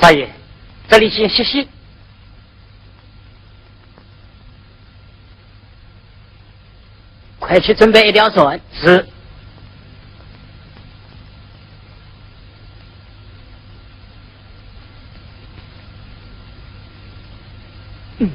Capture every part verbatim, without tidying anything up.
八爷，这里先歇息。快去准备一条船。是。嗯。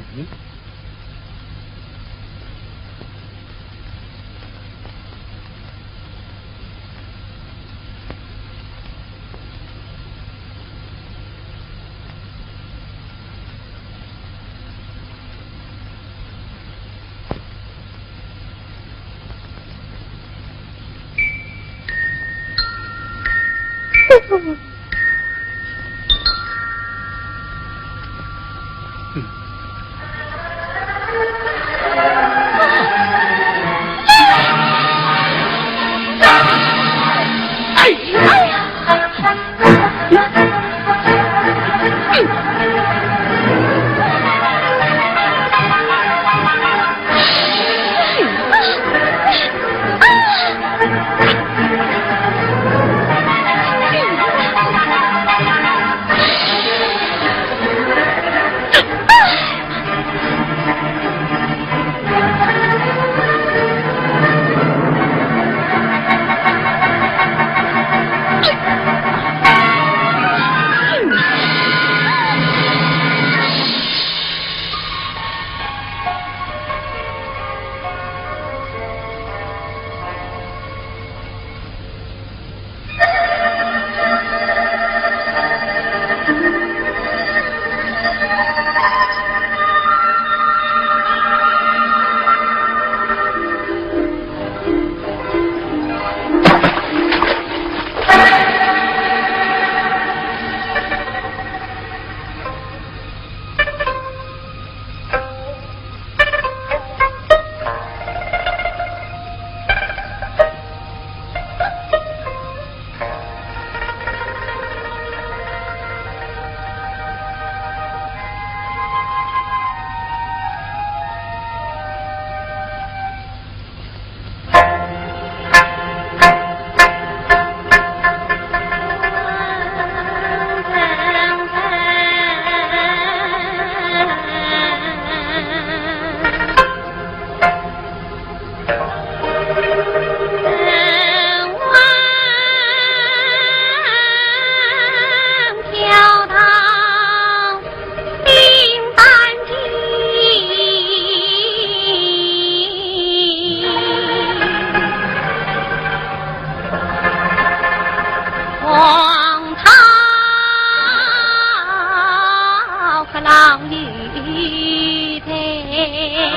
啊，你，你是什么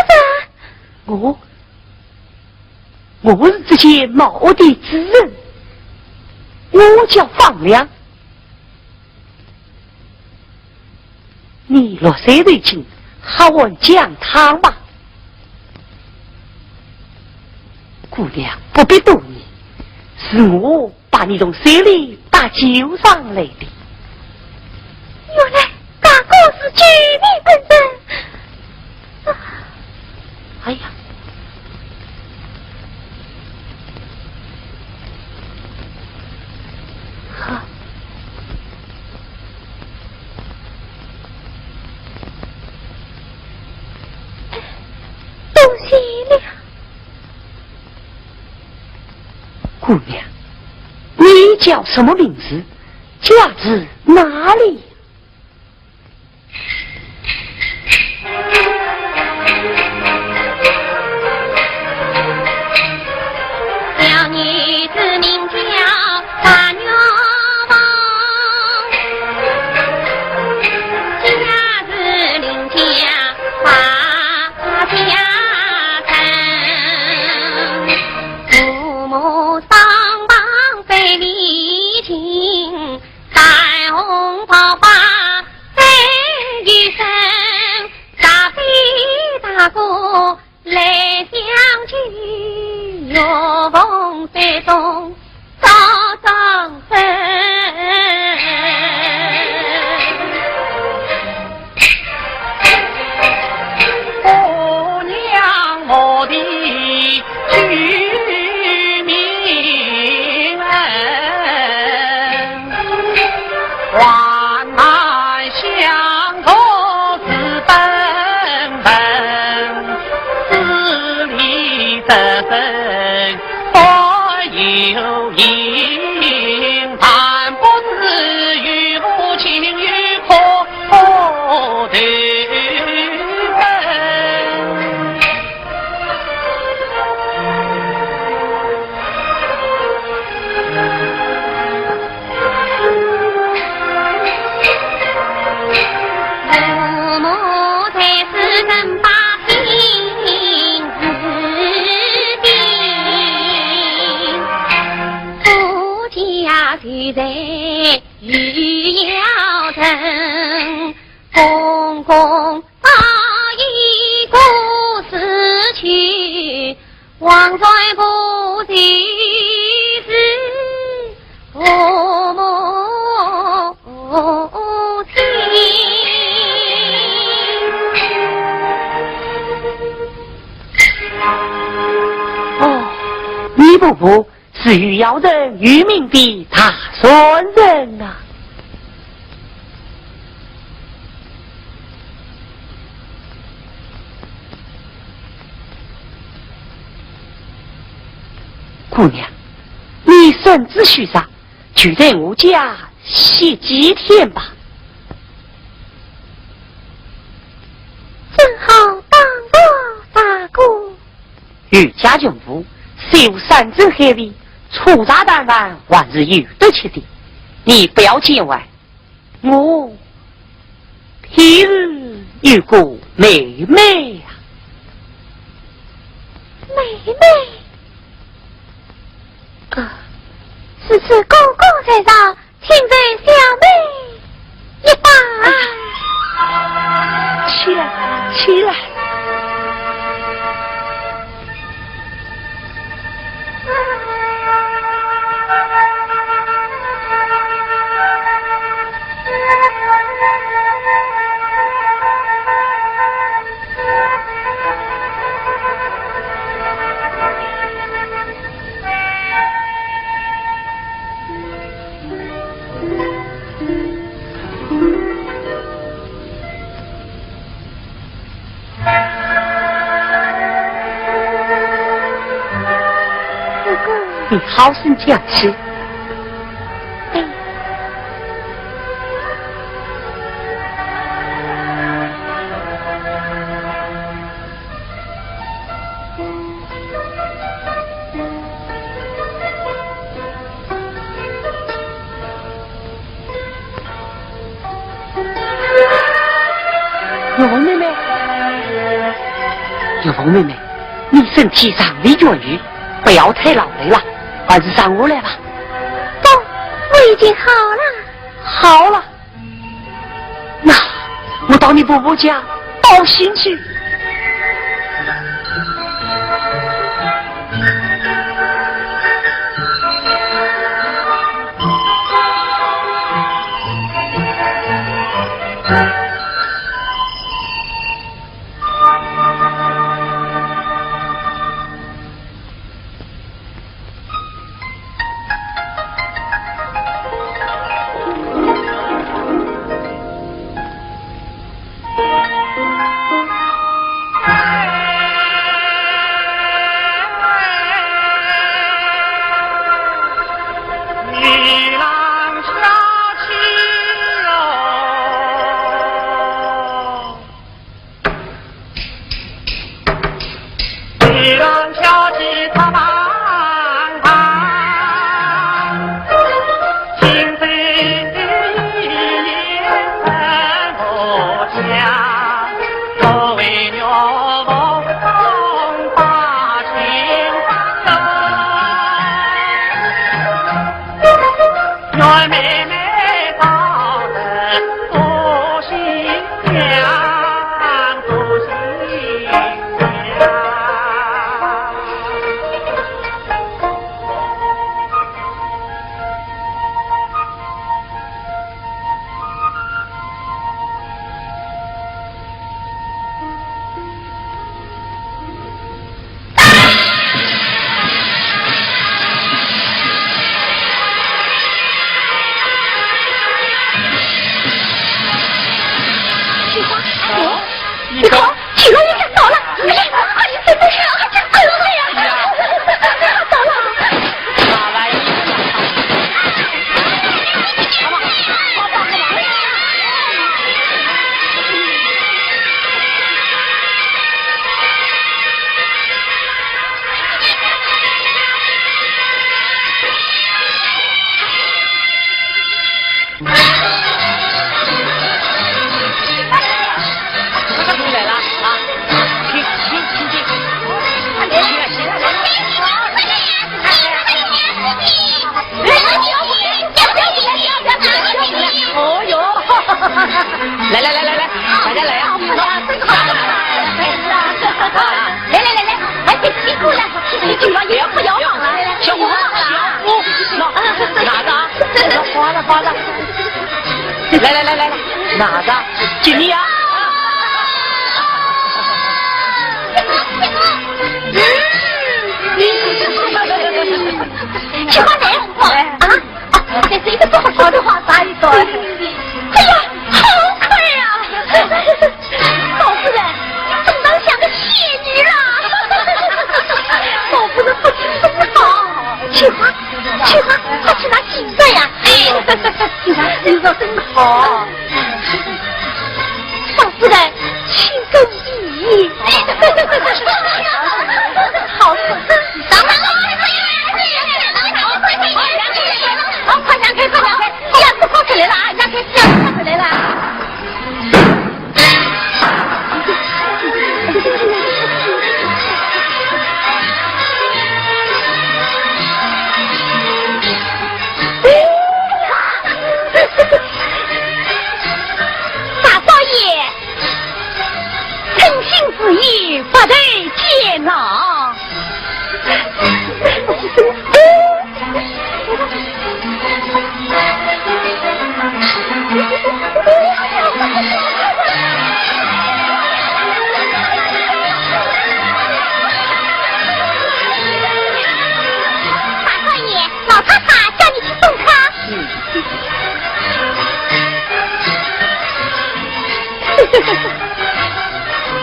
人？我，我是这间庙的主人，我叫方良。 你落水头去，喝碗姜汤吧。姑娘，不必多言，是我把你从水里搭救上来的。原来大哥是救命恩人。啊，姑娘，你叫什么名字？家住哪里？哦，你婆婆是御窑人，御明的大善人呐。姑娘，你身子虚弱，就在我家歇几天吧。正好当我大哥。 御家人妇，虽然山珍海味，粗茶淡饭还是有得吃的。你不要见外，我偏有个妹妹呀。妹妹？啊，如此哥哥在上， 请受小妹一拜。起来，起来。你好生讲起。哎。 玉凤妹妹，玉凤妹妹，你身体尚未痊愈，不要太劳累了，还是上楼来吧。不，我已经好了。好了？ 那我到你婆婆家报信去。花了花了，来来来来来，拿着，给你呀。喜欢哪种啊？啊，这是一个多好的花，啥意思？哎呀，好看呀！老夫人，你真当像个仙女啦！老夫人不知真好，去吧。 去吧，快去拿几个呀！哎，你说真好。老夫人，请个礼。好，好，快闪开，快闪开，鸭子跑出来了啊，鸭子，鸭子跑出来了。 大少爷，诚心实意，不得见老。 大少爷，老太太叫你去送客。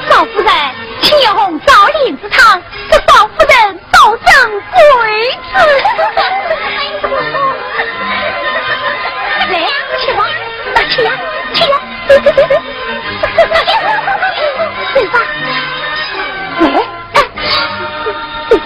老夫人，请用红枣莲子汤，给老夫人 保证贵子。来，去吧，啊，去呀，去呀，走走走走，走吧，来，哎，走吧。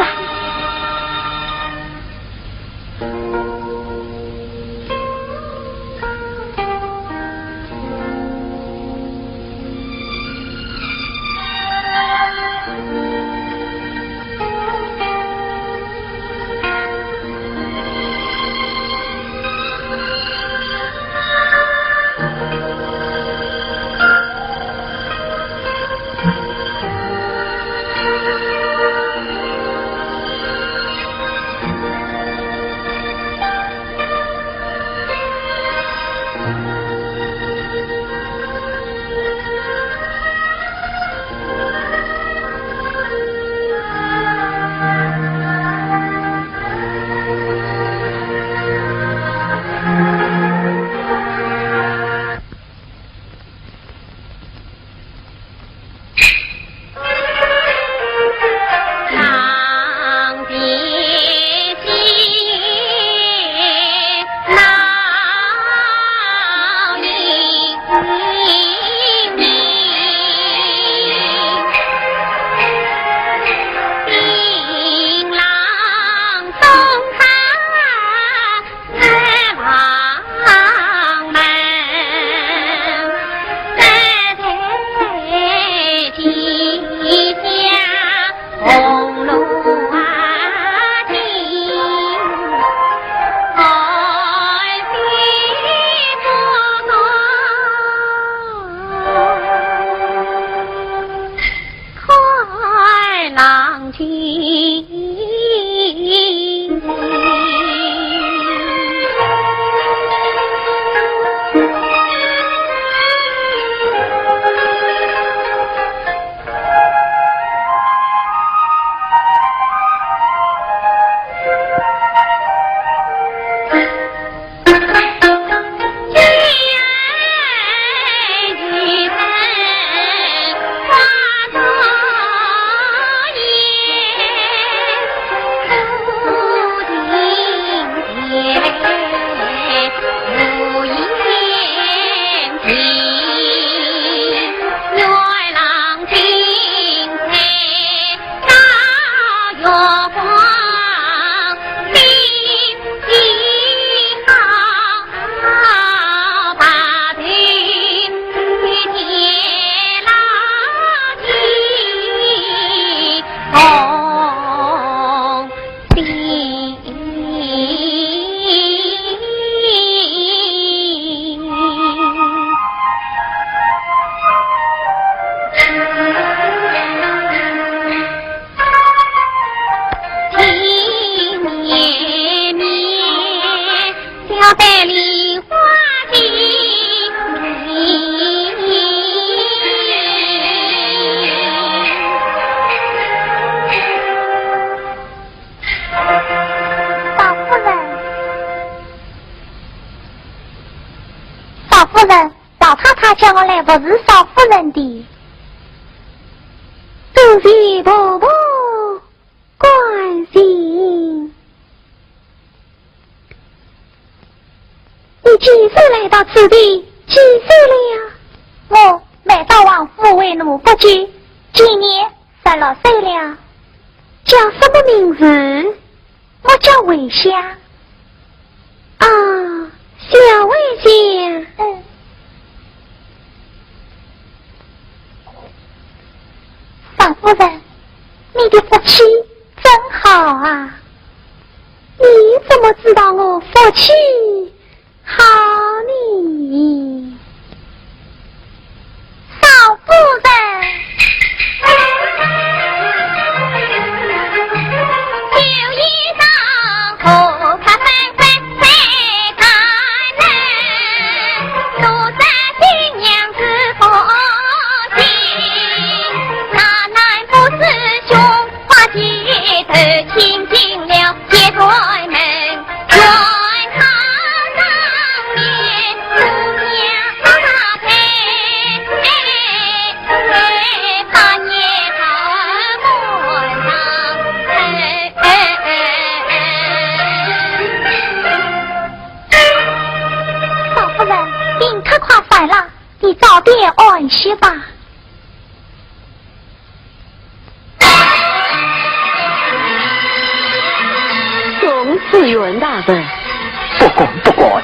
夫人，老太太叫我来服侍少夫人的。多谢婆婆关心。你几时来到此地？几岁了？我卖到王府为奴不久，今年十六岁了。叫什么名字？我叫慧香。啊，小慧香。嗯。少夫人，你的福气真好啊！你怎么知道我福气好呢？少夫人。少夫人，病可快散了，你早点安息吧。 总是袁大人。不敢，不敢。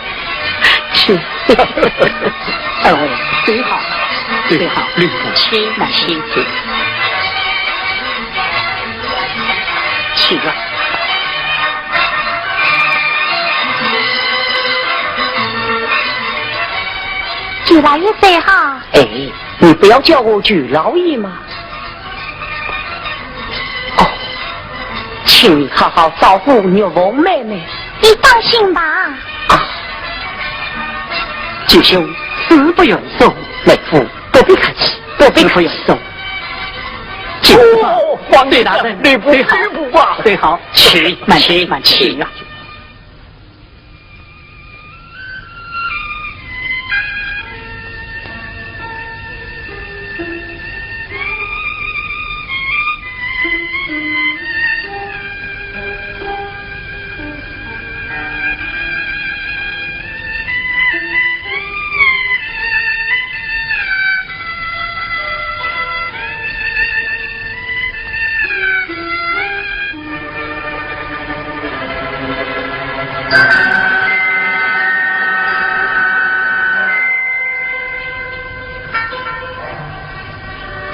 请。二位，请好，请好，请，请，请。请啊。舅老爷在哈？哎，你不要叫我舅老爷嘛。 哦，请你好好照顾玉凤妹妹。你放心吧。啊，舅兄，恕不远送。妹夫，不必客气，不必客气。恕不远送。舅父。哦，皇帝大人，对不起，对不起啊。对好，请，慢请，慢请啊。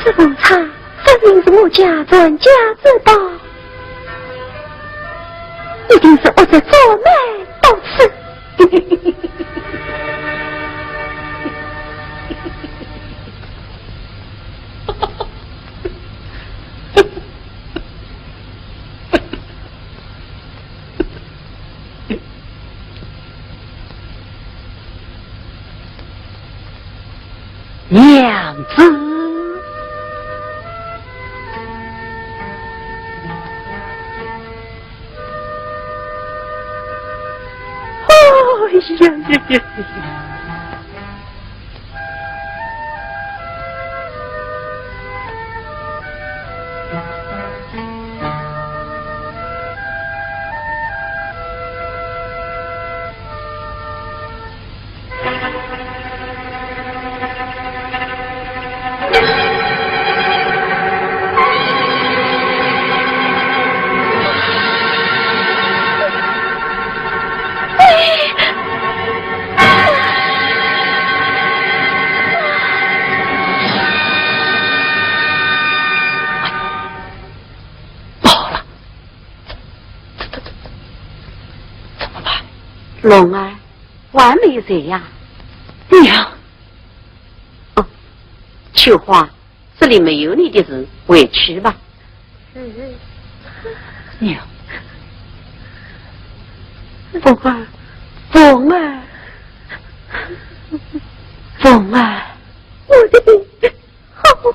这凤钗分明是我家传家之宝，一定是恶贼专卖到此。 娘子。哎呀呀呀！ 不好了，这、这、这、这怎么办？龙儿，还没有睡呀？娘！哦，秋花，这里没有你的事，回去吧。 娘。凤儿，凤儿，凤儿。我的病好苦。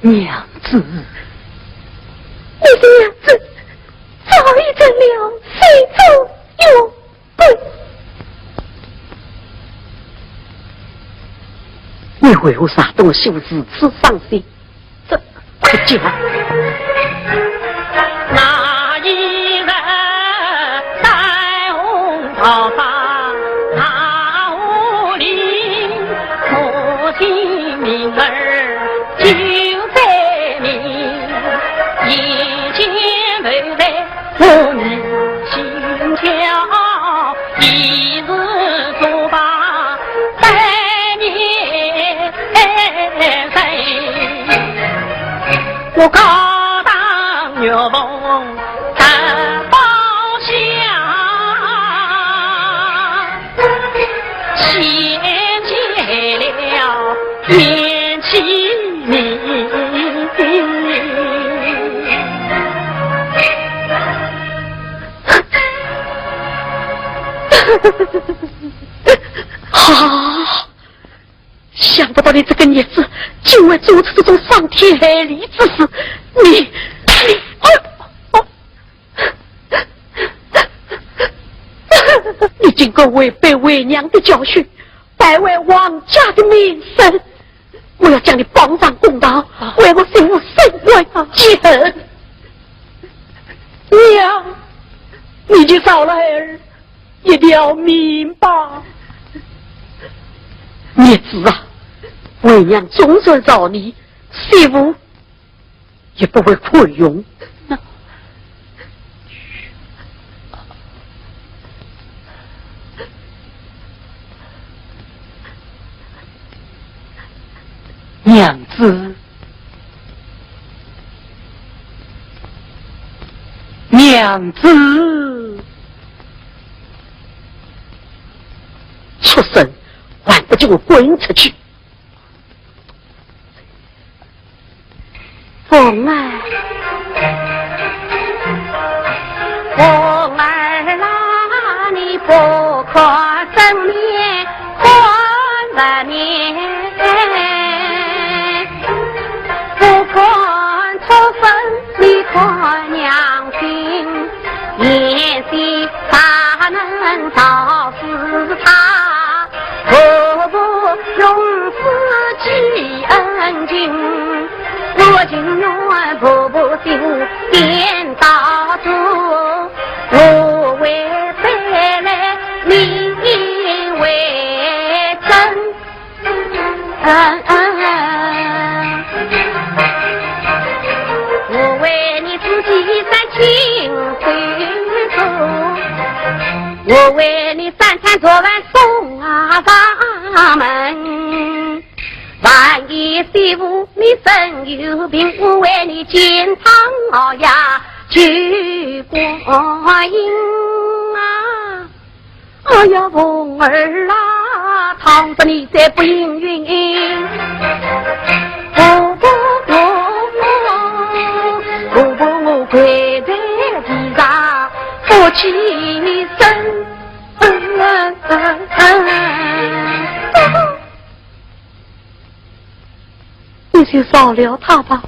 娘子。你的娘子早已成了水中月桂。为何山东的媳妇如此伤心？这，这叫……那一日在红桃花那里，我的名儿就在明，已经不在我的心跳。 一日做罢百年人，我高堂玉凤十八相，献给了贤妻。 啊，想不到你这个孽子竟会做出这种伤天害理之事。你，你，哦，哦，你竟敢违背为娘的教训，败坏王家的名声。 我要将你绑上公堂，啊，为我伸冤，伸冤啊！姐，娘，你就饶了孩儿一条命吧。孽子啊，为娘总算饶你，媳妇 也不会宽容。娘子，娘子，畜生，还不给我滚出去！ 凤儿，凤儿啊，你不看僧面看佛面，不看畜生你看娘心，贤婿大能饶是他。 何不用此记恩情？我情愿步步辛苦颠倒走，我为财来，你为政。我为你自己三清回转，我为你 三餐做饭送啊上门。万一媳妇你生有病，我为你煎汤熬药救光阴啊！哎呀，凤儿啊，倘若你再不应允，我不我我不我跪在地上不起身。 你就饶了他吧。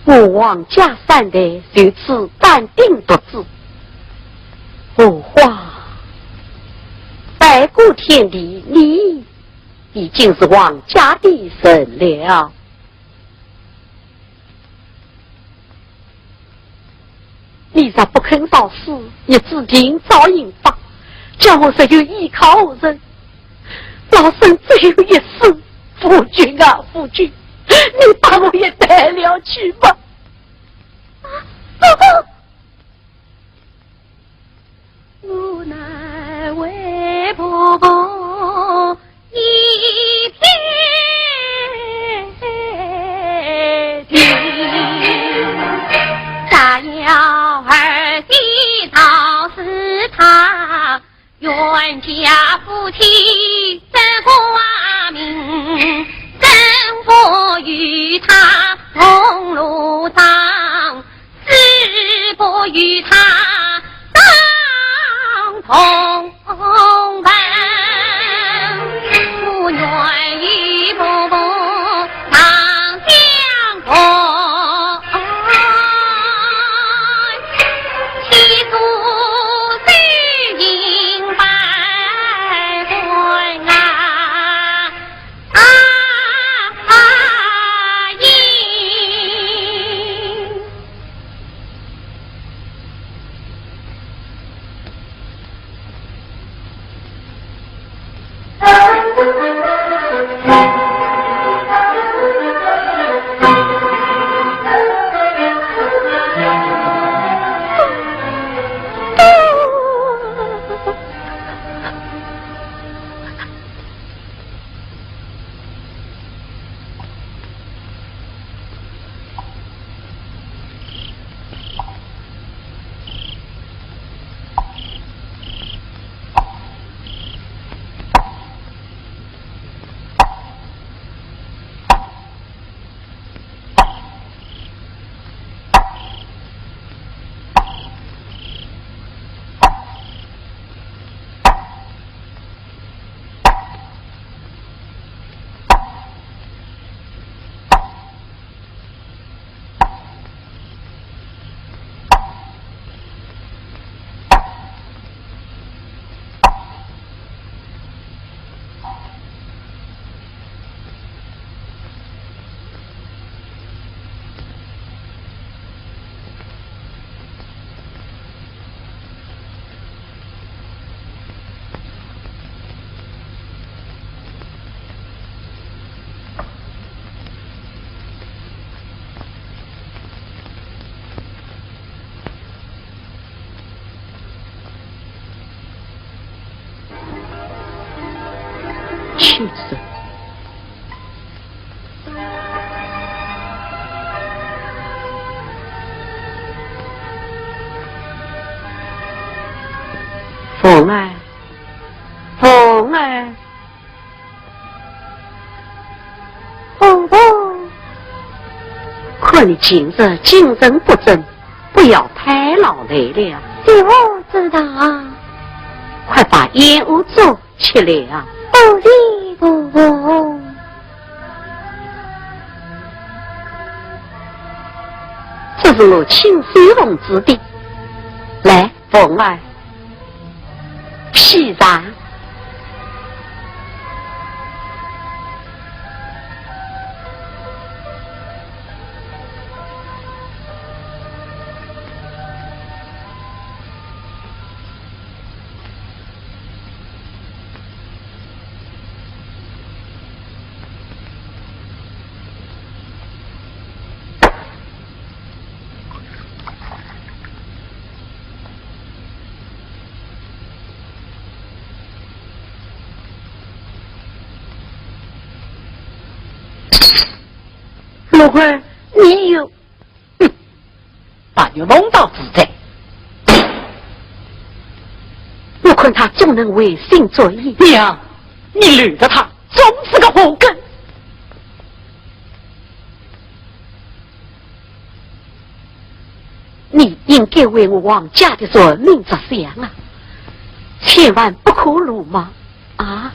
我王家三代就此单丁独子，荷花摆过天地，你已经是王家的人了。 你若不肯饶恕，日子定遭刑罚，叫我日后依靠何人？老身只有一死，夫君啊，夫君，你把我也带了去吧。 我难为婆婆官家夫妻真光明，真不与他同路上，只不与他当同 同伴，不愿与步步当相逢，岂诉水晶般转啊，啊，啊，咦。 去死！凤儿，凤儿。 婆婆。看你今日精神不振，不要太劳累了。这我知道。快把燕窝粥吃了。多谢婆婆。这是我亲手缝制的。来，凤儿，披上。 陆坤，你又，哼，把玉凤当自在。我看他总能违心转意。娘，你留着他，总是个祸根。 你应该为我王家的传名着想啊，千万不可鲁莽啊！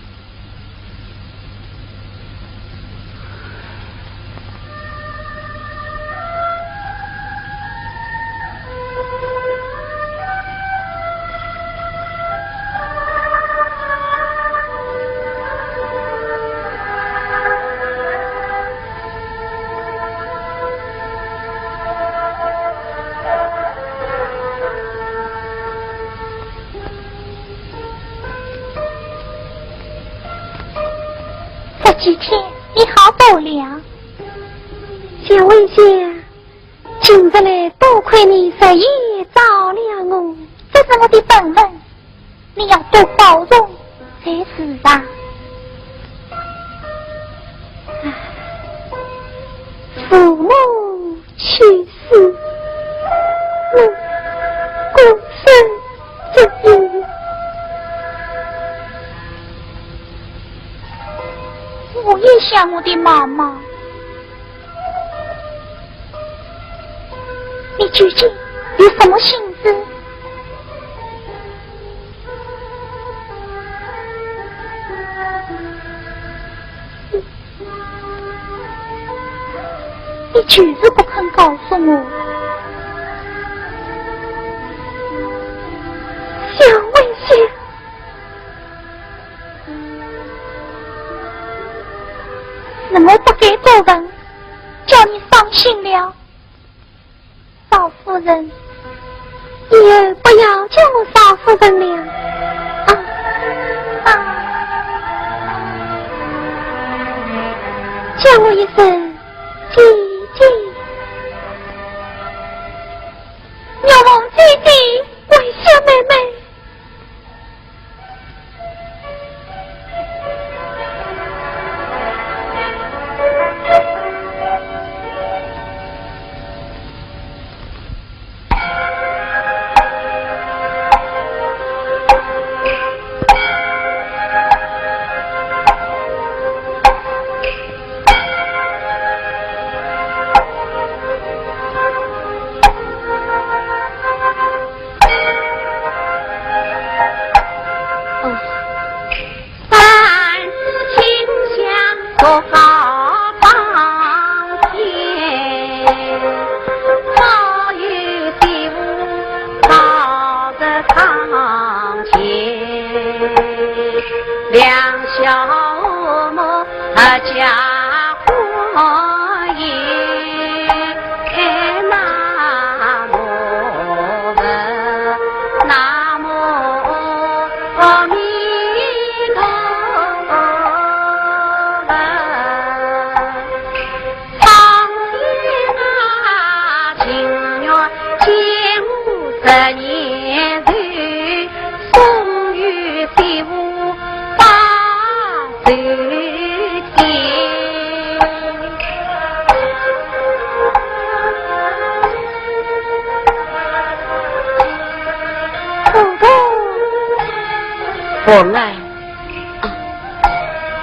这几天你好不了？小文姐，今日来多亏你日夜照料我，这是我的本分。 你要多保重才是啊。唉，父母去世，我孤身只有杀我的妈妈。你究竟有什么心思？你就是不肯告诉我。小文香，是我不该多问，叫你伤心了。 少夫人，以后不要叫我少夫人了。啊，啊，叫我一声姐姐。玉凤姐姐，文香妹妹。 凤儿，啊，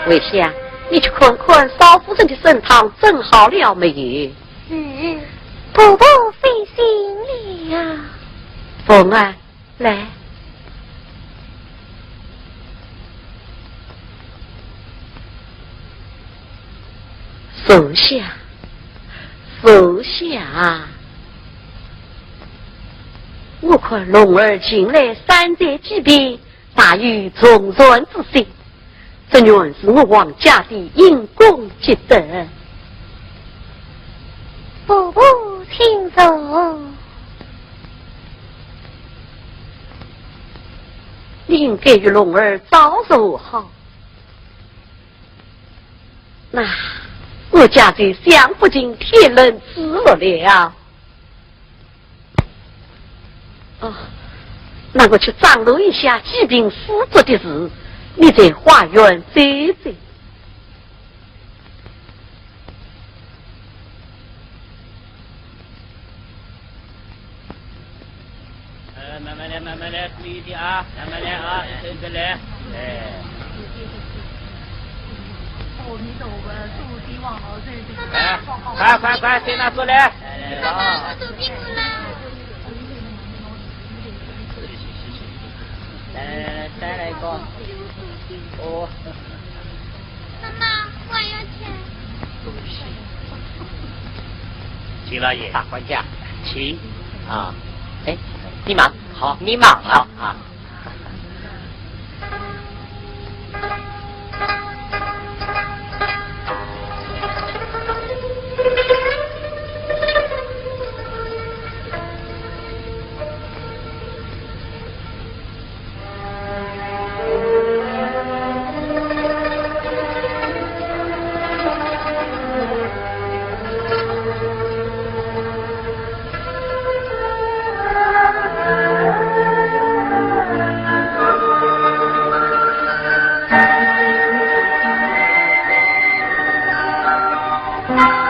文香，你去看看少夫人的参汤蒸好了没有？是，婆婆费心了。凤儿， 来，坐下，坐下。我看龙儿近来三餐几遍，大有从善之心。 这原是我王家的因公积德。婆婆请坐。你应该与龙儿早说好。那我家就享不尽天伦之乐了。 哦，那我去张罗一下几瓶水做的事，你在花园走走。呃，慢慢来，慢慢来，注意点啊，慢慢来啊，一直一直来，哎。 哎，快快快，先拿出来。哎，好。来来来，再来一个。哦。妈妈，我要钱。请老爷。大管家，请。啊，哎，你忙？好，你忙啊。啊。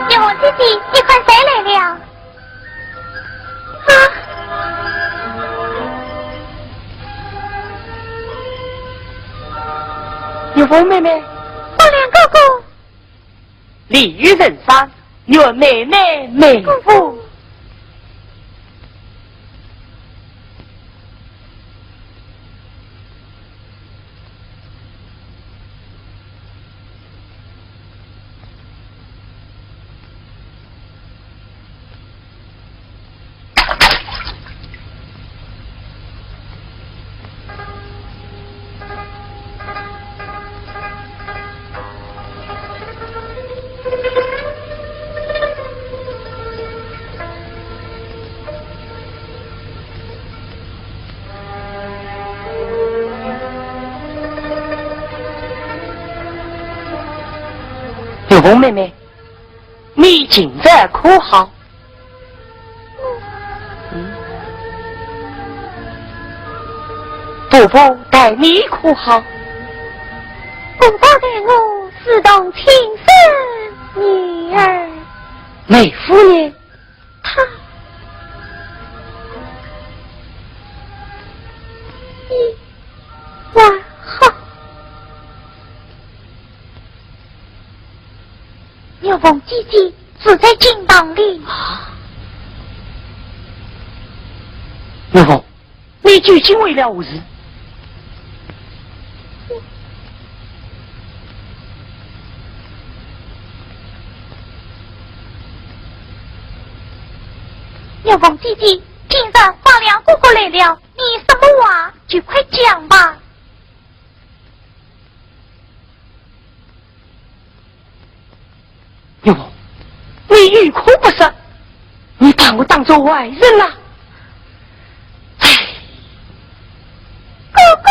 玉凤姐姐，你看谁来了？啊！玉凤妹妹。宝良哥哥。利于人生，愿妹妹美福。 玉凤妹妹，你今日可好？ 嗯。婆婆待你可好？婆婆待我如同亲生女儿。妹夫呢？她也还好。 玉凤姐姐住在金堂里。啊？玉凤，你究竟为了何事？玉凤姐姐，今日花良哥哥来了，你什么话就快讲吧。 玉凤，你有口不说，你把我当作外人了。唉。哥哥，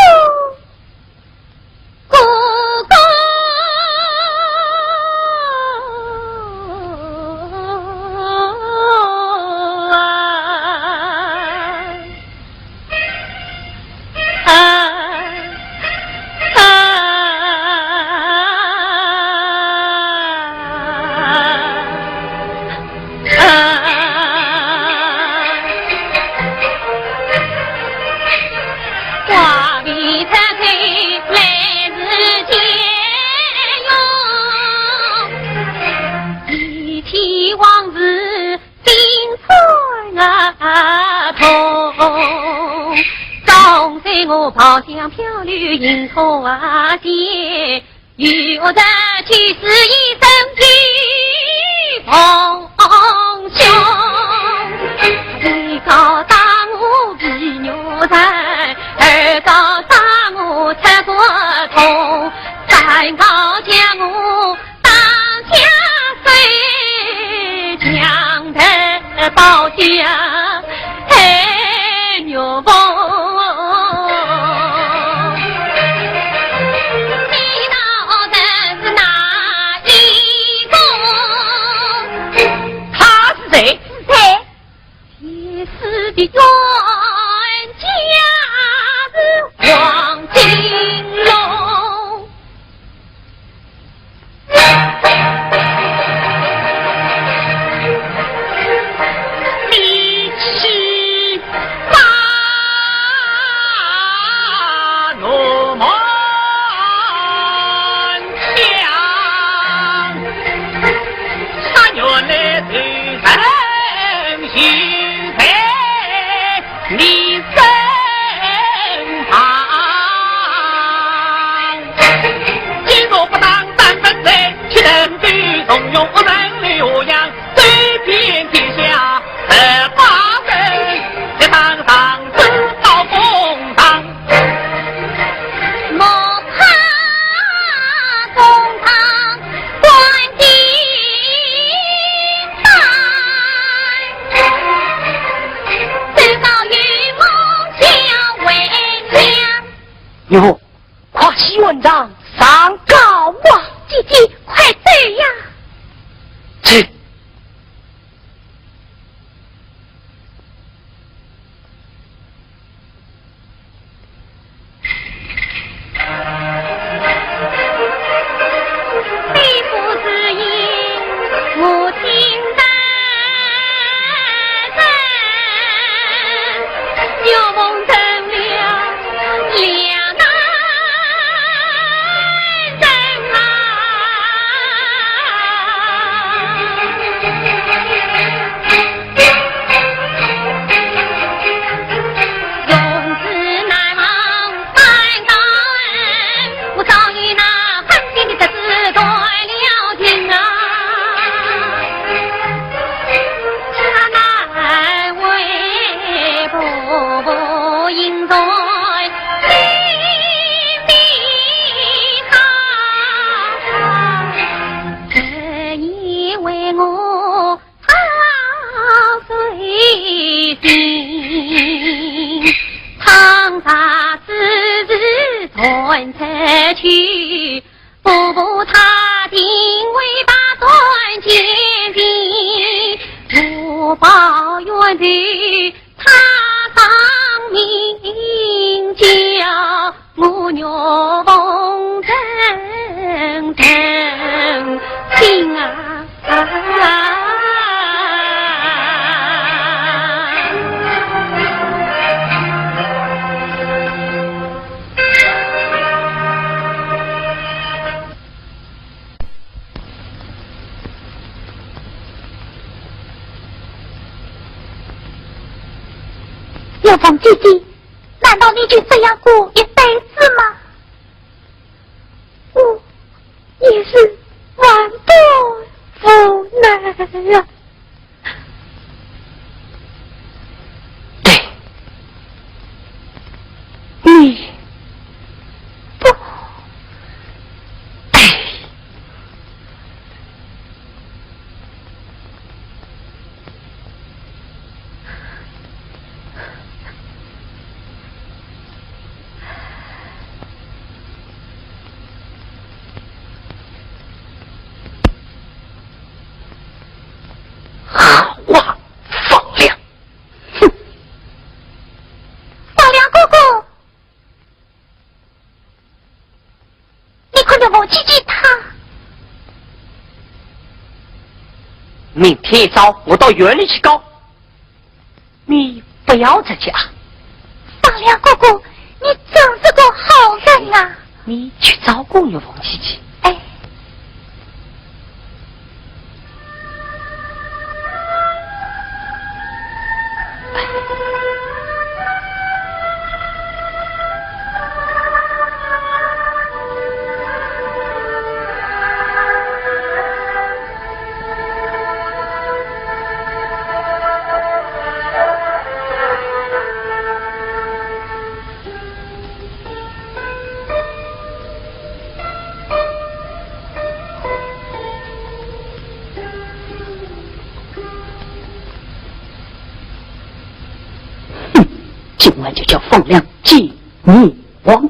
哥哥啊！ 啊，啊，啊，啊。心酸啊痛。总在我抛香飘柳迎花间，又何日去世一生一梦想。你告打我皮肉人，二告打我出国痛，三告将我 打下水，强夺宝剑，哎，玉凤。你到底是哪一个？他是谁？是谁？ 前世的冤家是王金龙。你去吧，我们 他原来是人，现在你身旁。今日不当三分醉，去人对重用人流洋，走遍天下十八省，一当上子到公堂。 莫怕公堂关紧闭，只道与我叫回家。哟，快起文章上告啊！姐姐，快走呀！去。他随心，倘若此事传出去，不怕他定会把断奸情，我保冤的 他上名叫我岳凤成成亲啊！岳凤姐姐，难道你就这样过一辈子吗？我也是万般无奈啊。对，你不，哎。 好啊，方良！哼！方良哥哥，你可要忘记记他。明天一早我到县里去告，你不要着急啊。方良哥哥，你真是个好人啊。你去照顾你王姐姐。哎。 哼，今晚就叫方良见阎王。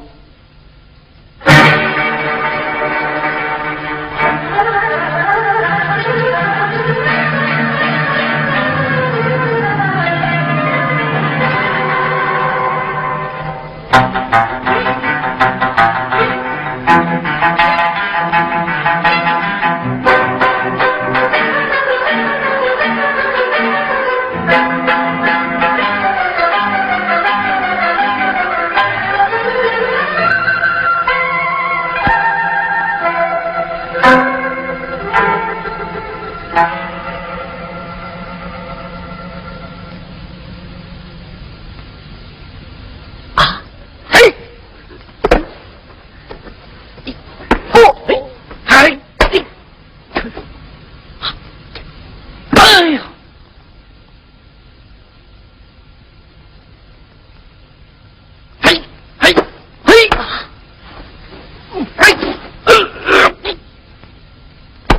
啊，嘿！哦，嘿，哎，哎呀！ 嘿，嘿，嘿，嘿，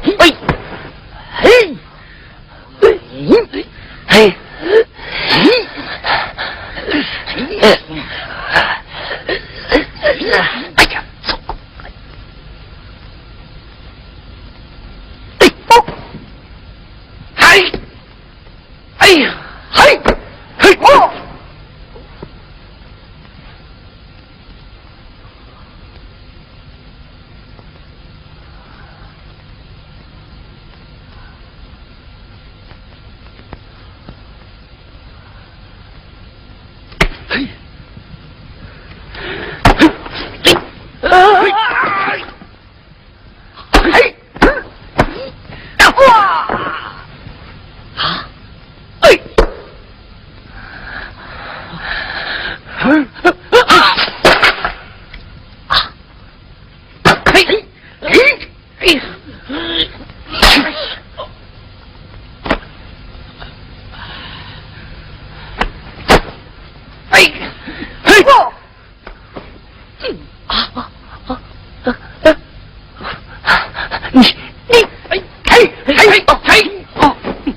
嘿，嘿，嘿，嘿，哎呀，走。 哎，哦，嗨，哎呀，嗨，嘿，哦。嘿，嘿，嘿，嘿。 嘿，哇！啊！哎！啊！嘿，嘿，嘿！哎，嘿！ 啊，啊，啊，啊，你，你，哎，哎，哎，哎，哎，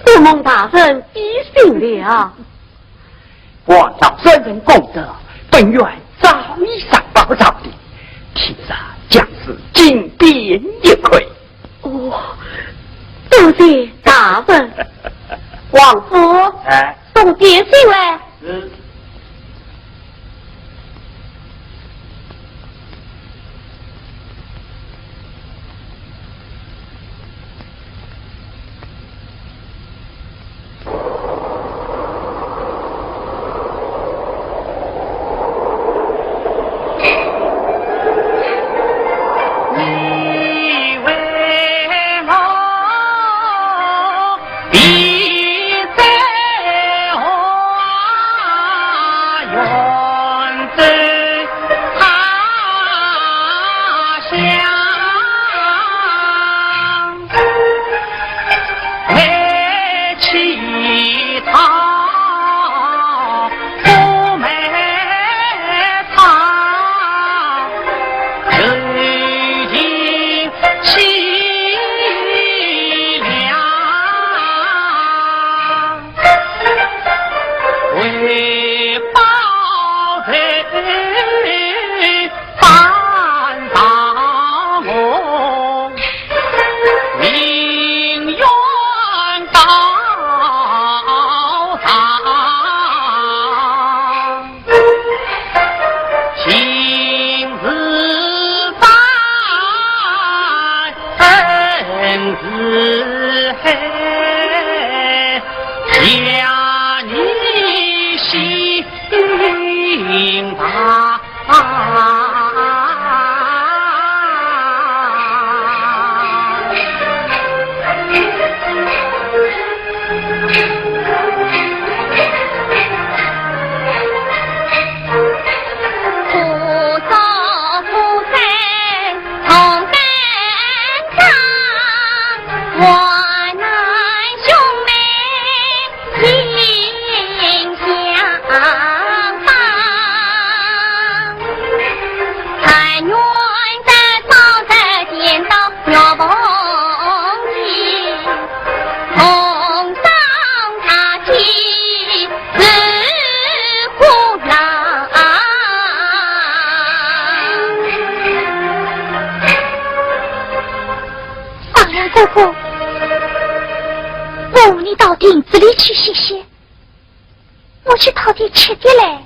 多蒙大人提醒了。王朝圣人功德，本院早已上报朝廷，天下将士金匾一篑。哦，多谢大人。王府，哎。送点心来。是。是海，想你心大。方良哥哥，我扶你到亭子里去歇歇，我去讨点吃的来。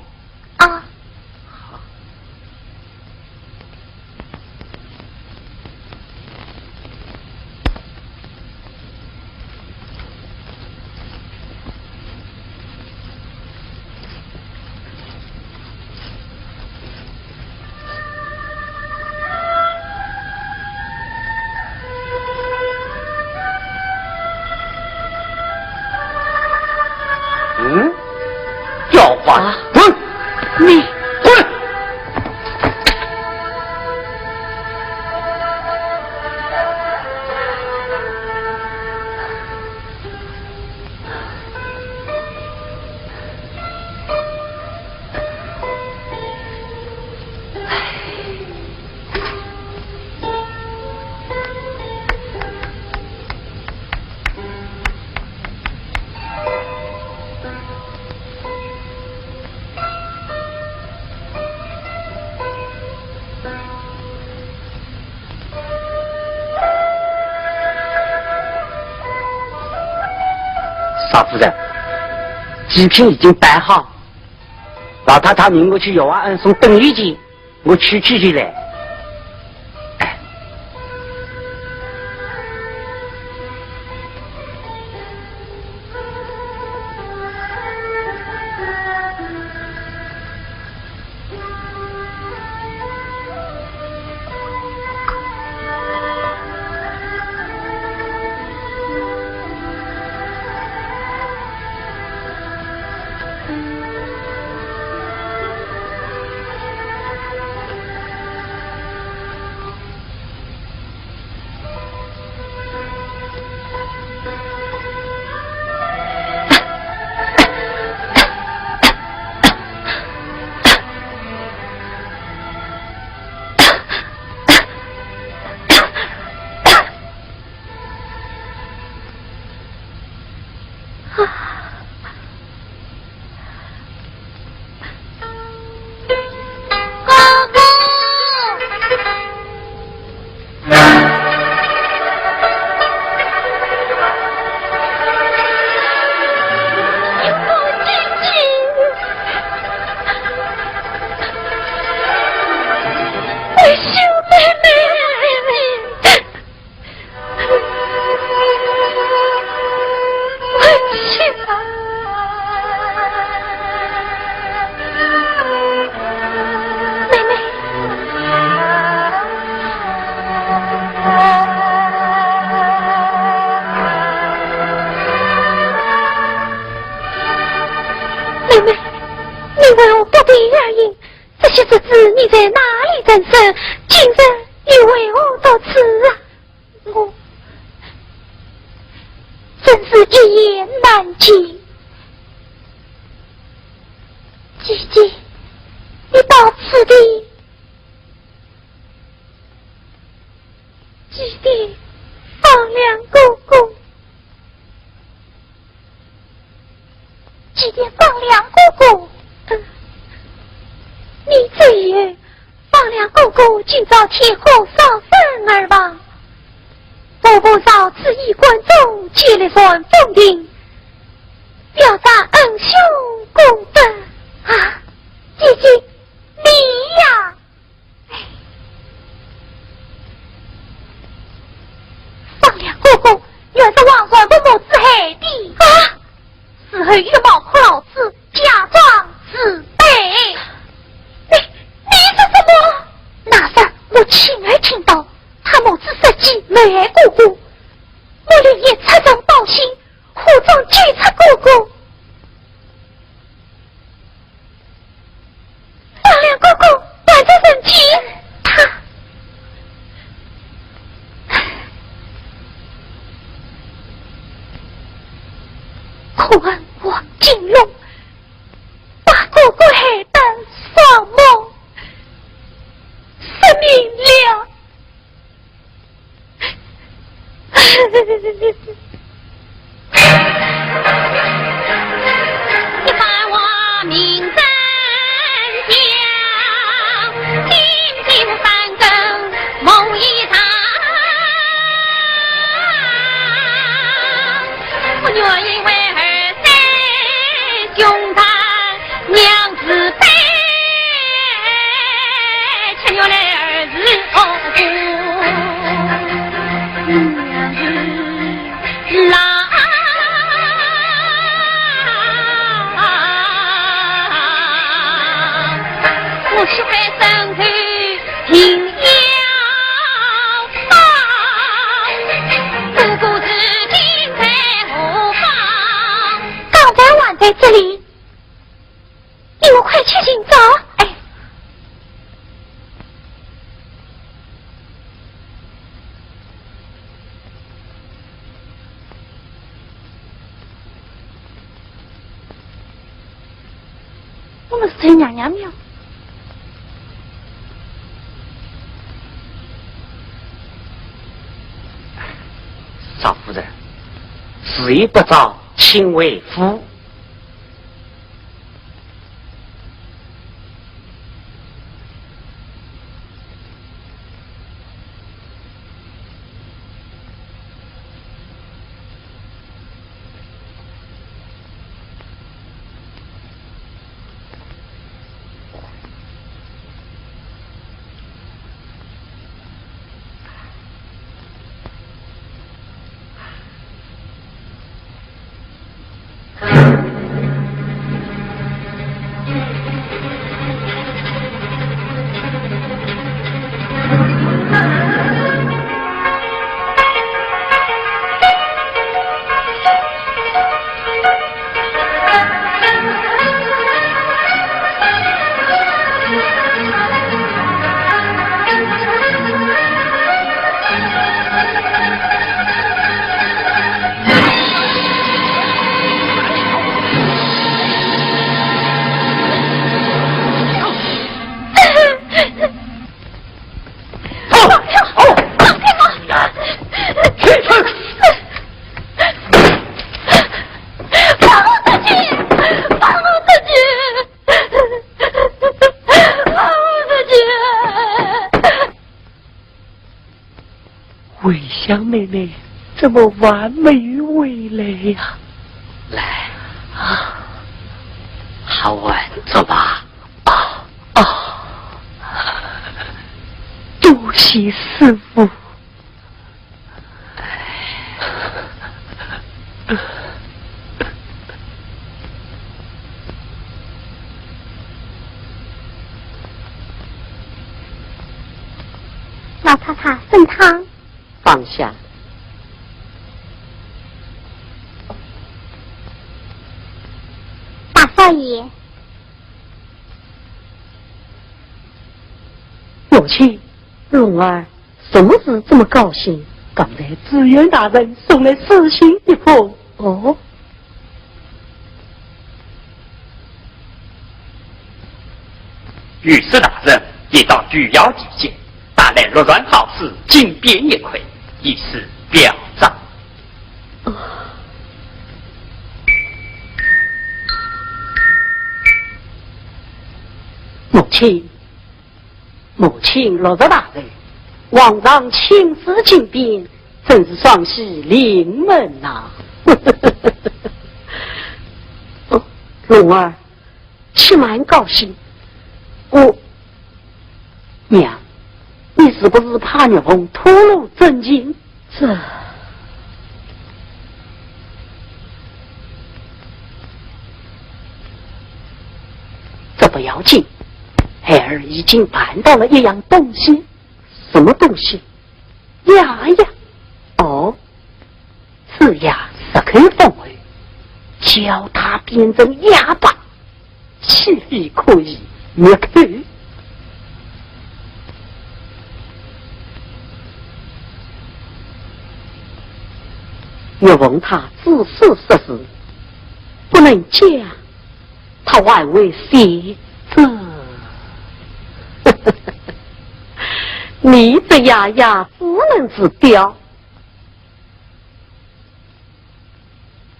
啊。嗯？叫唤，啊，滚！你滚！少夫人，祭品已经摆好，老太太命我去药房暗送等一件，我去取去来。哎。妹妹，你为何不听而行？这些日子你在哪里人生？今日又为何到此啊？我真是一言难尽。姐姐，你到此地 祭奠方良哥哥，祭奠方良哥哥。嗯，你走以后，方良哥哥今朝天火烧坟而亡。婆婆烧纸衣冠冢，建立传封亭，表彰恩兄功德。啊，姐姐，你呀！ 哎，方良哥原是王传福母子害的。啊！事后有冒充老子，假装自卑。你，你说什么？那日我亲耳听到，他母子设计谋害哥哥，我连夜出城报信， 火中救出哥哥。王亮哥哥，万岁神奇，他……可恨王金龙把哥哥害得双目失明了。 刚才还在这里，你们快去寻找。哎。 我们是去娘娘庙。少夫人，时已不早，请回府。 放我出去！放我出去！放我出去！放我出去！ 桂香妹妹怎么还没有回来呀？来，啊，好好坐吧。啊，啊，多谢师父。 老太太，参汤。放下。大少爷。母亲，龙儿， 什么事这么高兴？刚才知县大人送来书信一封。哦。御史大人已到御窑地界，带来六串宝珠金匾一块，以示表彰。母亲， 母亲，六串大人，皇上亲赐金匾，真是双喜临门呐。哦，龙儿，且慢高兴。我，娘，你是不是怕玉凤吐露真情？这，要紧，孩儿已经办到了一样东西。什么东西？哑呀。哦，此哑十口封喉，叫它变成哑巴，岂非可以灭口？岳凤他只是说是，不能讲，他还会写字。你这哑哑只能是雕，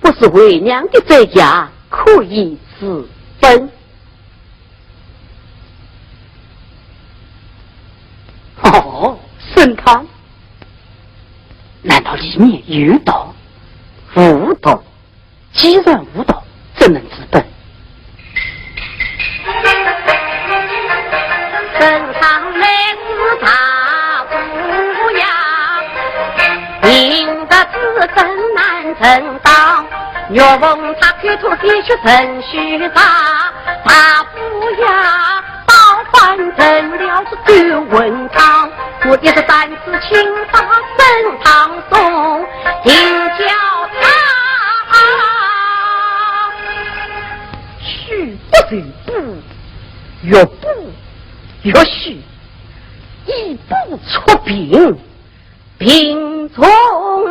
不是为娘的这哑可以治本。哦，参汤，难道里面有毒？无毒。 既然无毒，怎能治本？参汤乃是大补药，明日治本难成道。岳凤他口吐鲜血成须大，大补药 倒反成了是狗混账，我一时三次请把参汤送，定叫他。许不成补，越补越虚，以补促病，病从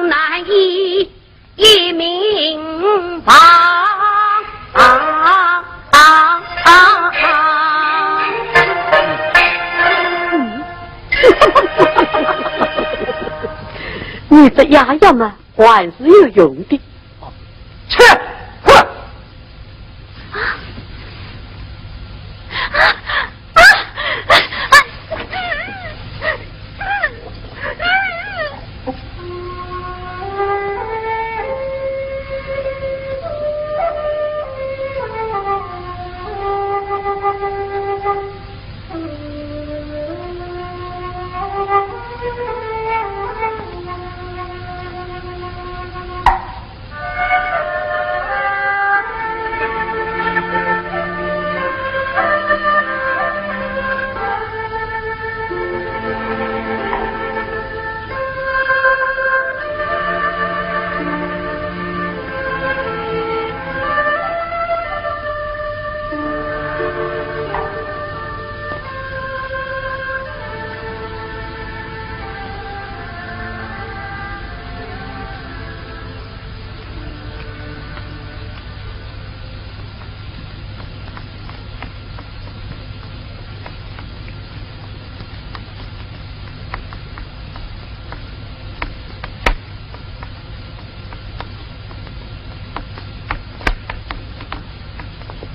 难医。 一命亡。啊啊啊啊！你这哑哑嘛，还是有用的。去，滚！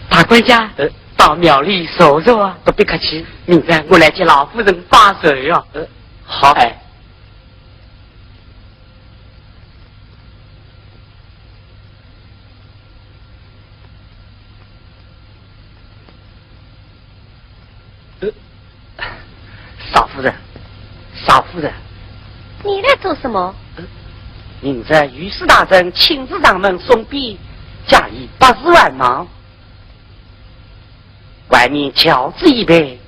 大管家，呃，到庙里坐坐啊。不必客气，明朝我来接老夫人拜寿啊。呃，好。哎。 呃，少夫人，少夫人。你来做什么？呃，明日御史大人亲自上门送匾，加以八字万忙。外面轿子已备，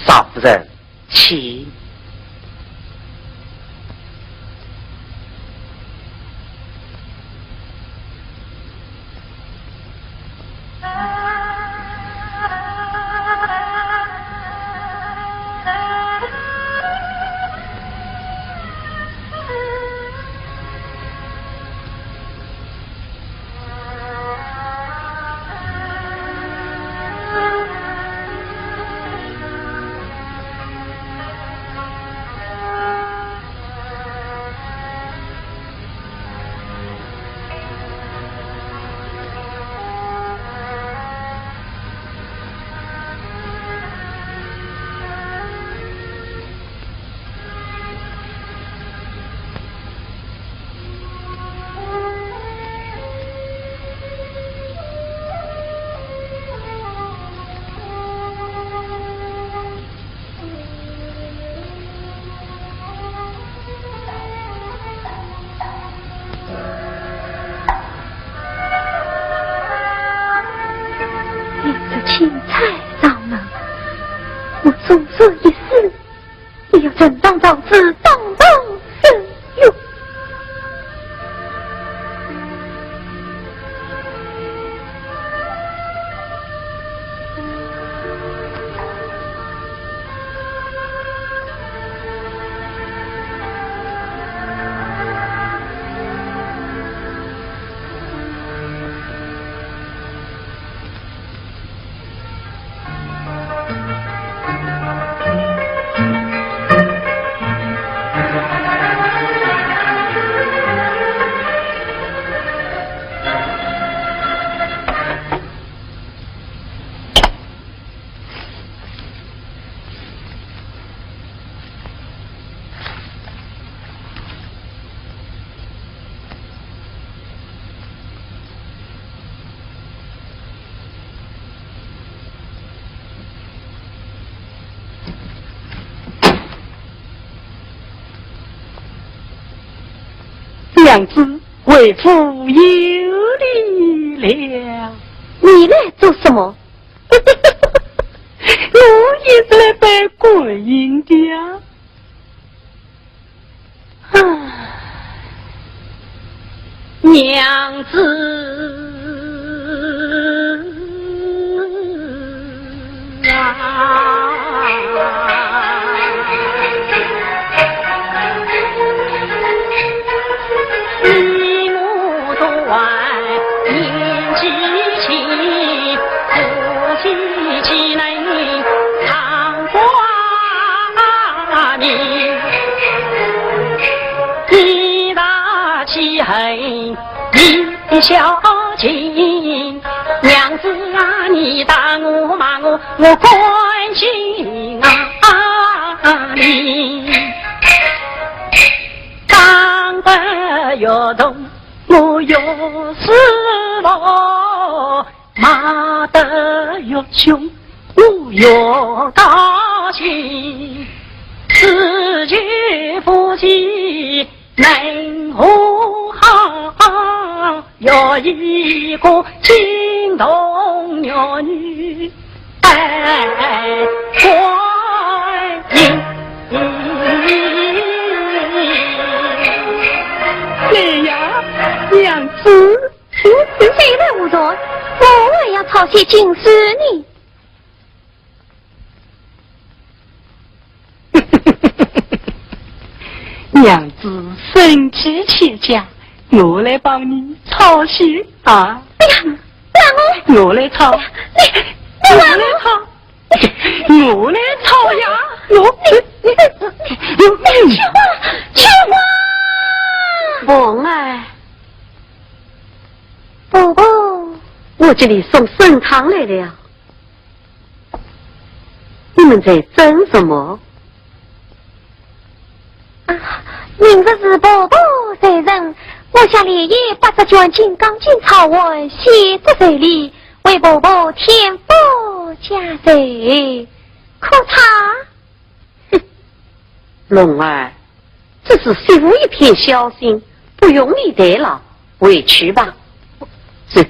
少夫人，请。我纵然一死，也要正堂造纸，当头伸冤。娘子，为父有礼了。你来做什么？我也是来拜观音的呀。 啊，娘子啊。来呀，娘子。谁来无罪？我还要抄写经书呢。 娘子生气气讲，我来帮你抄写啊。哎呀，让我，我来抄，哎呀，你，你让我，我来抄，我来抄呀，我，你，你，你，你，秋花，秋花。凤儿，婆婆，我给你送参汤来了。 你们在争什么？啊，明日是婆婆寿辰，我想连夜把这卷《金刚经》抄完，写在手里，为婆婆添福加寿，可差？哼，龙儿， 这是媳妇一片孝心，不用你代劳，回去吧。是。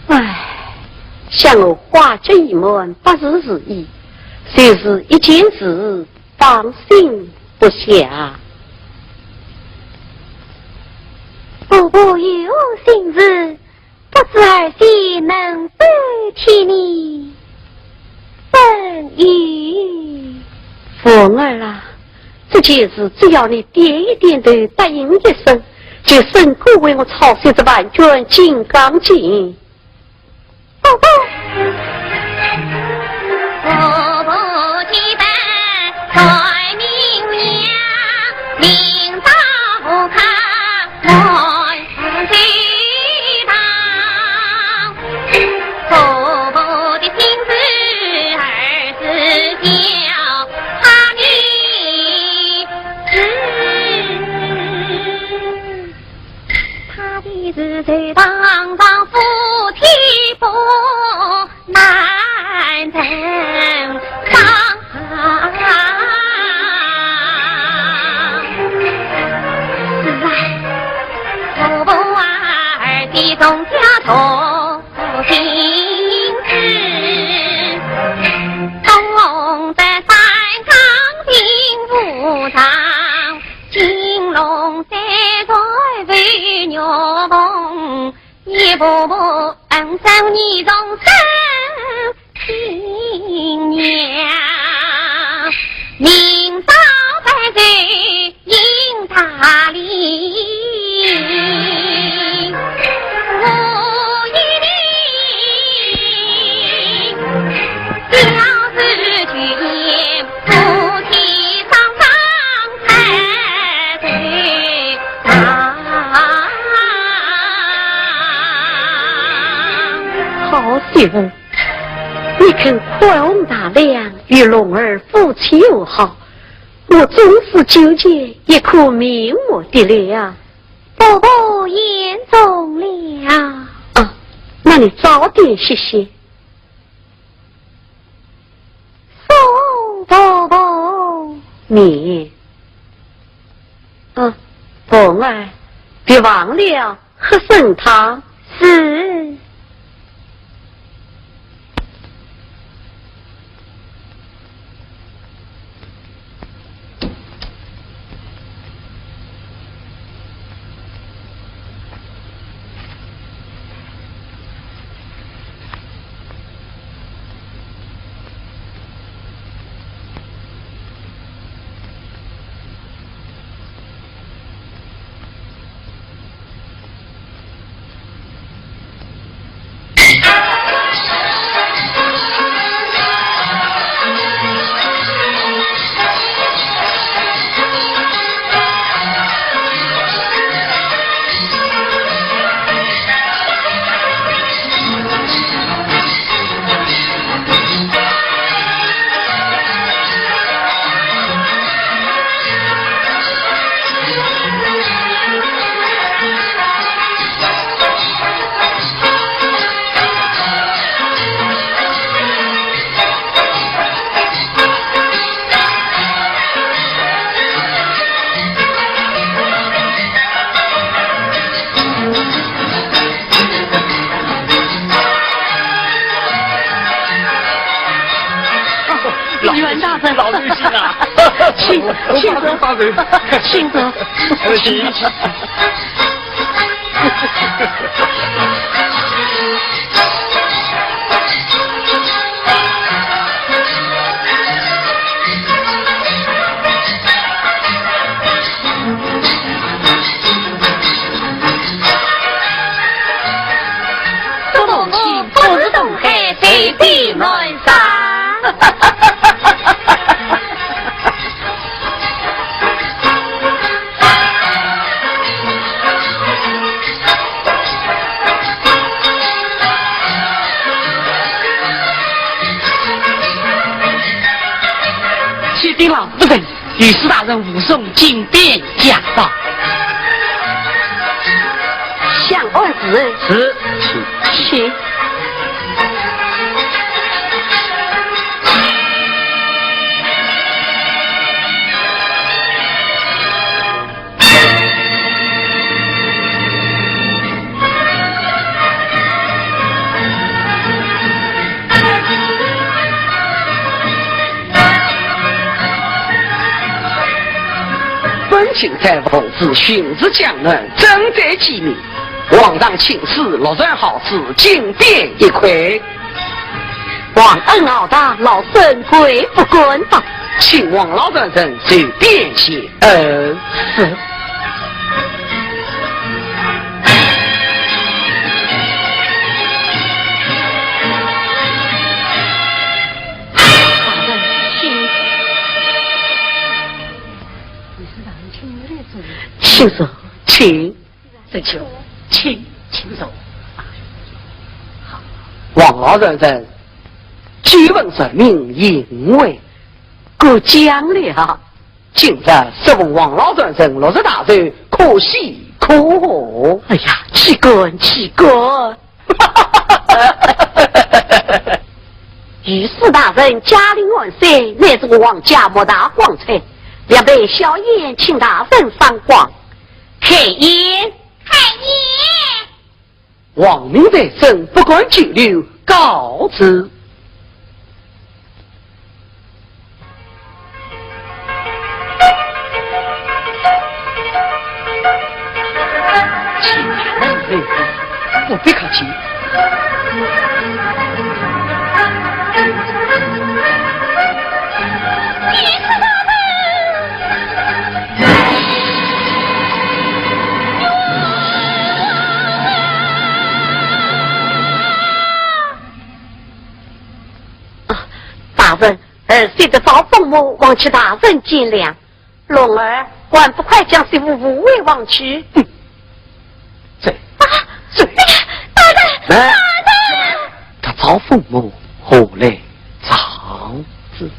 唉，想我花烛夜满不如自意，就是一件事放心不下。婆婆有心事， 不知儿媳能否替你分忧？凤儿啊，这件事只要你点一点头，答应一声，就胜过为我抄写这万卷《金刚经》。哦，哦。上，金龙三朝为玉凤，一步步恩深义重深新娘，明朝拜寿应大礼。我一定表示去年 好媳妇，你肯宽宏大量，与龙儿夫妻和好，我终是纠结，也可明目的了。婆婆言重了。啊，那你早点歇歇。 送婆婆。你，啊，凤儿，别忘了喝参汤。是。 老，袁大人，老刘请啊。请，请坐，请坐。请，请。 不同心，不如同海，谁比南山。 启禀老夫人，御史大人武松进殿驾到。相公。是。请。 本卿在奉旨巡视江南，赈灾济民，皇上亲赐陆船好字，金匾一块。 皇恩浩大，老身跪不敢当。请王老船人受匾谢恩。是。请坐，请。 沈兄，请，请坐。王老船人久闻盛名，因为过奖了。今日适逢王老船人六十大寿，可喜可贺。哎呀，岂敢，岂敢。御史大人驾临安山，乃是皇家莫大光彩，要备小宴，请大人赏光。 开宴。开宴。王命在身，不敢久留，告辞。不必客气。啊，大人，儿媳得遭风魔，望请大人见谅。 龙儿，还不快将媳妇扶回房去？嗯，这，啊，这，哎呀，大人，来，大人！他招父母，何来长子？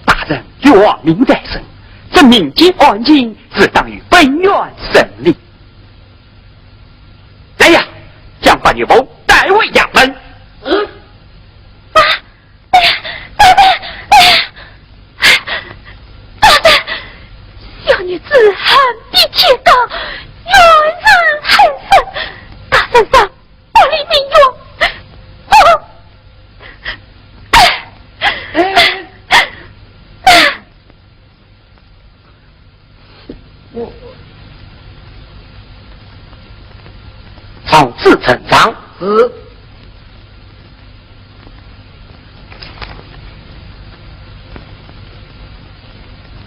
大人有王命在身，这民间案情，自当由本院审理。 来呀，将白玉凤带回衙门。嗯。啊，哎呀，大人，哎呀，大人，小女子恨比天高，怨人恨深，大人赏我一命。哦，哎，哎，哎。 我，状子呈上。是。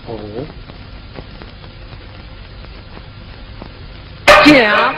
哦。 讲。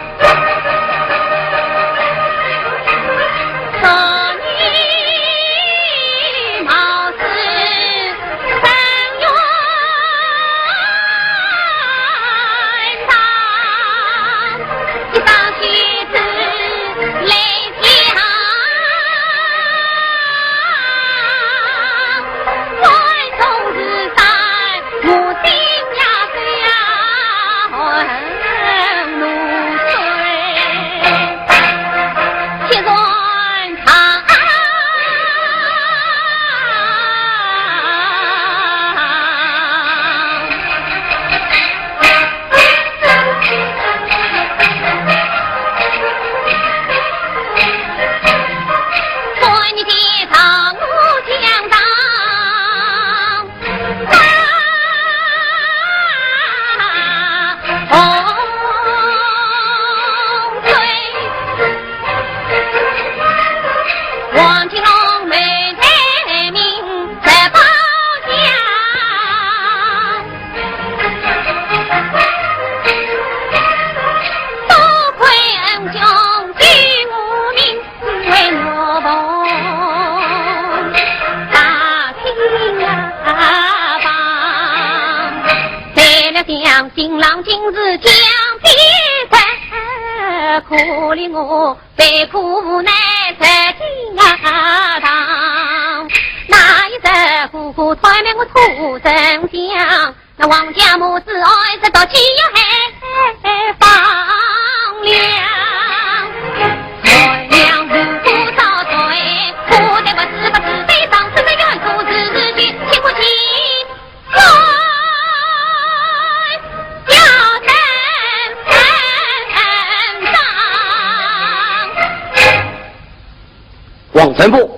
王神父，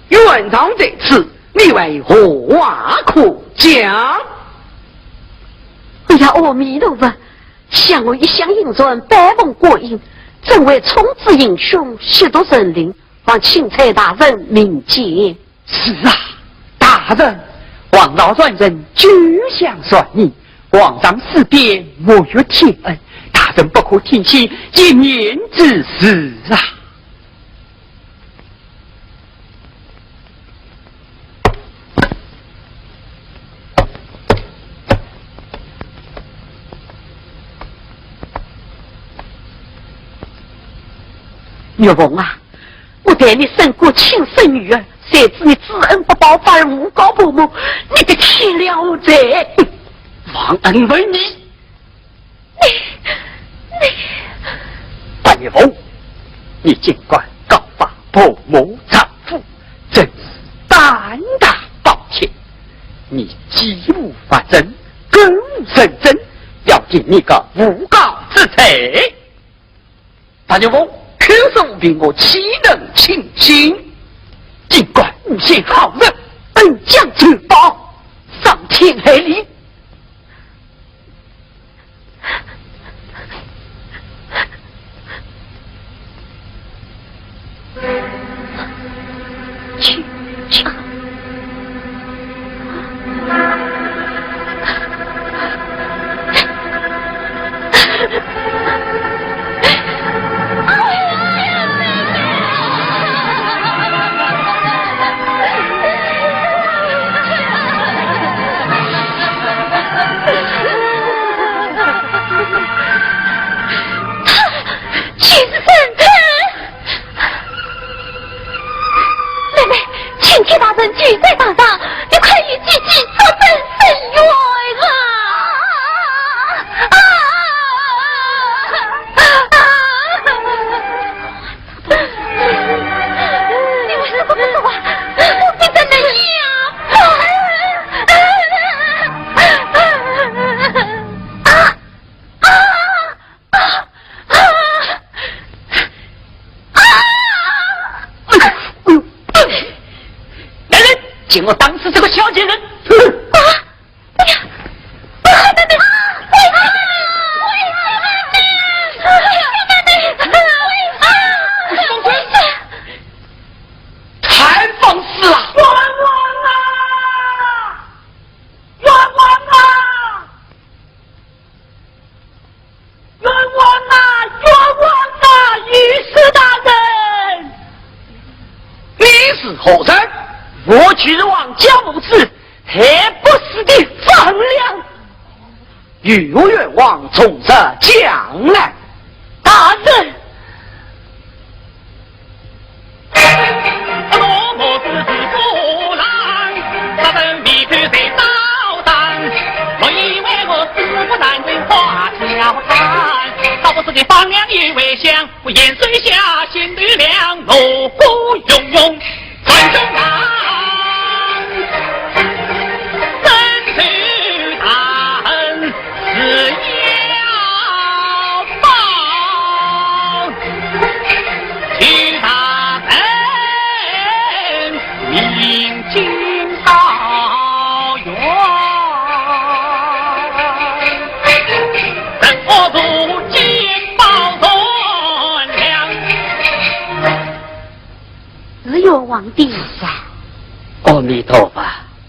冤枉在此，你为何话可讲？哎呀，阿弥陀佛，想我一向行善，拜奉观音，怎会冲子行凶，亵渎神灵，望钦差大人明鉴。是啊，大人，王朝传人救降善言，皇上赐边，莫越天恩，大人不可听信一面之词啊！ 玉凤啊，我待你胜过亲生女儿，谁知你知恩不报，反而诬告婆母，你个天良何在？忘恩负义！ 你，你，白玉凤，你竟敢告发婆母丈夫，真是胆大包天！你既无法证，更无人证，要定你个诬告之罪。白玉凤，口说无凭，我岂能轻信？竟敢诬陷好人，恩将仇报，伤天害理。 他就是沈腾。妹妹，青天大圣就在堂上，你快与姐姐作证伸冤啊！啊！啊！啊！ 你为什么不说话？我不能呀！啊！啊！啊！啊！啊！来人，给我打死这个小贱人！啊！ 太放肆了！冤枉啊！冤枉啊！冤枉啊！冤枉啊！御史大人！你是何人？我就是王家父子， 害不死的方良，有冤枉从实讲来。大人！我莫是是不然，他们迷途在找当，我以为我是不难人花挑担，倒不是个方良有为相，我眼水下心头凉，怒火涌涌。 是冤枉的。是啊，阿弥陀佛。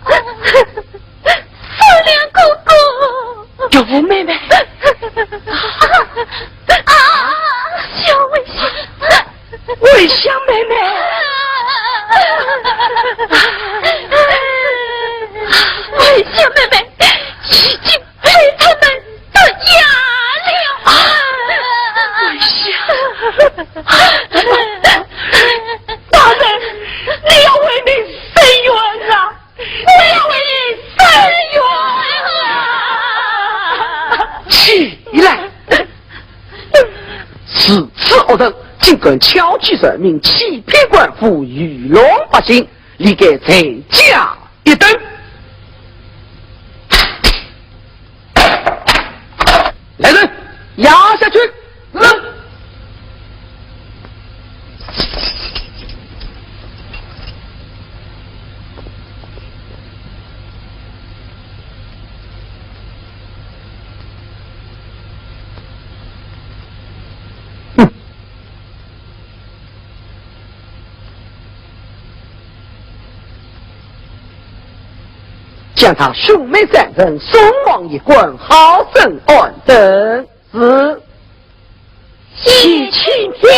方良哥哥。玉凤妹妹。啊，小桂香。桂香妹妹。桂香妹妹，已经 被他们打压了。啊，跪下。大人，你要为民伸冤啊！你要为民伸冤啊！起来！如此恶人，竟敢敲击人民，欺骗官府，愚弄百姓，理该罪加 一等。来人，押下去！将他兄妹三人送往驿馆，好生安顿。是。喜请便